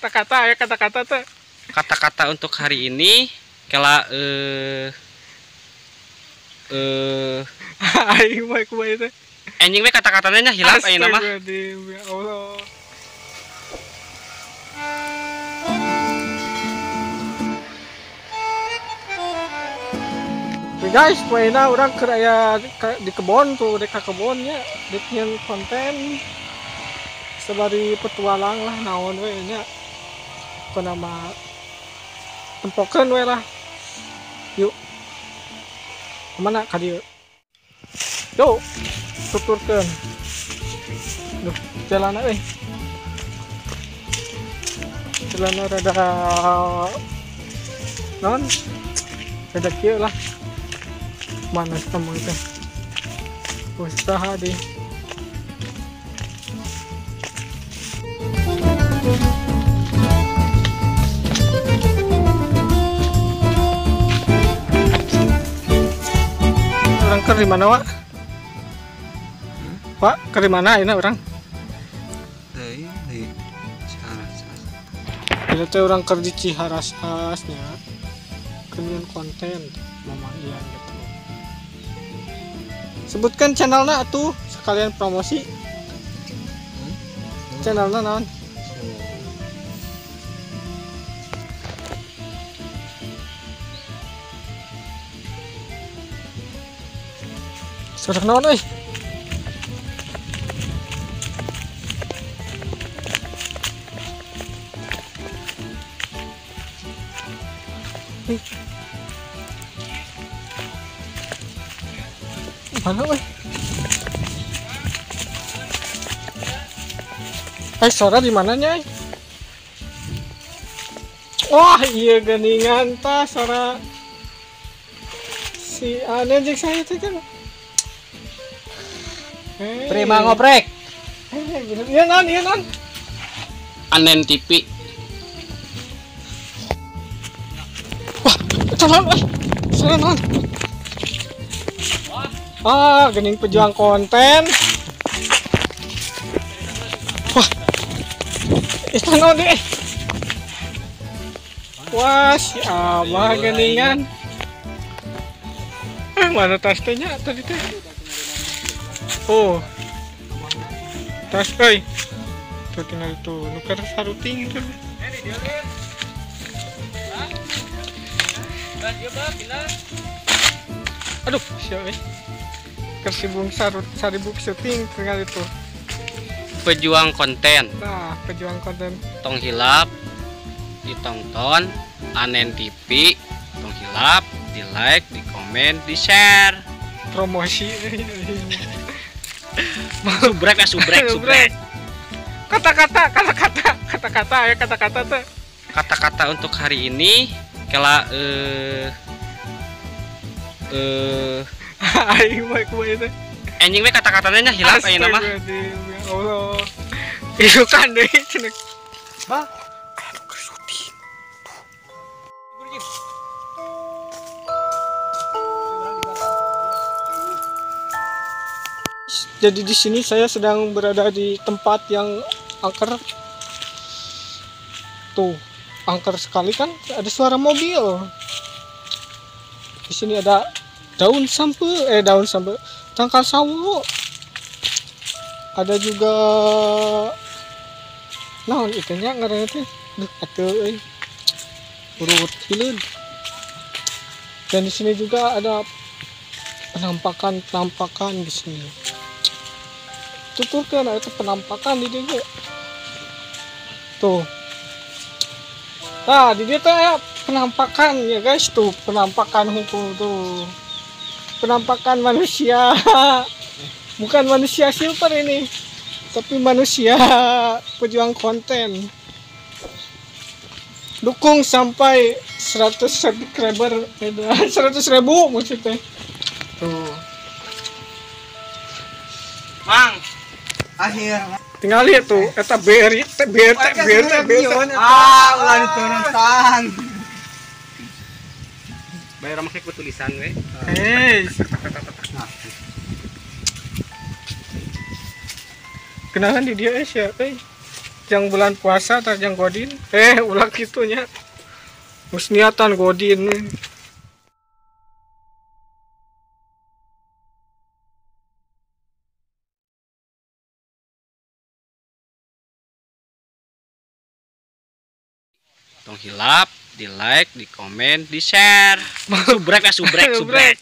Kata-kata ya, kata-kata tuh. Kata-kata untuk hari ini kala aing mah kumaha teh. Anjing we kata-katanya hilap ayeuna mah. Ya Allah. Guys, poena urang keur aya di kebon tuh, dek ka kebonnya, dek nyeun konten sabari petualang lah naon we nya. Pokona mah tempokeun we lah. Yuk. Kemana ka dieu? Yuk, tuturkeun. Duh, jalan euy. Jalan rada naon? Rada kieu lah. Mana temu itu usaha di orang ker di mana Wak? Pak ker di mana ini orang? Di Ciharasas. Ini teh orang ker di Ciharasasnya, keur konten Mama Ian gitu. Sebutkan channelnya atuh sekalian promosi. Channelnya naon? Suara naon euy? Mana weh? Suara di mananya? Wah, iya geningan tah suara si aneh jeung saya teh kan. Hey. Terima ngoprek. Iya non, iya non. Anen TV. Wah, calon, suara non. Ah, gening pejuang konten. Wah, istana deh. Wah, si abah geningan. Mana tas tehnya tadi teh? Oh, tas euy. Tuh tinggal itu, nuker saruting itu. Aduh, siapa? Kesibung sarut saribuk syuting tinggal itu. Pejuang konten. Nah, pejuang konten. Tong hilap ditonton Anen TV, tong hilap di like, di komen, di share. Promosi. Subrek ya, subrek, subrek. Kata-kata, kata-kata, kata-kata ya, kata-kata tuh. Kata-kata untuk hari ini kala aing mah kumaha teh. Anjing we kata-katanya hilap ayeuna mah. Ya Allah. Itu kan deui cenah. Bah, aya nu keur syuting. Jadi di sini saya sedang berada di tempat yang angker. Tuh, angker sekali kan? Ada suara mobil. Di sini ada daun sampe, daun sampe, tangkal sawo. Ada juga naon itunya ngaranna teh? Duh, atuh euy. Urut hileud. Dan di sini juga ada penampakan-penampakan di sini. Tuturkan itu penampakan di dia. Tuh. Nah, di dia tuh ya penampakan ya guys, tuh penampakan hukum tuh. Penampakan manusia. Bukan manusia silver ini, tapi manusia pejuang konten. Dukung sampai 100 subscriber, 100.000 maksudnya. Tuh. Mang, akhir. Tinggal lihat tuh, eta BRT BRT BRT BRT. Ah, ulah diturunkan. Bayar make ku tulisan we. Hei. Kenalan di dia siapa? Yang bulan puasa tah yang godin. Ulah kitu nya. Geus niatan godin. Tong hilap, di like, di komen, di share. Subrek ya, subrek, subrek.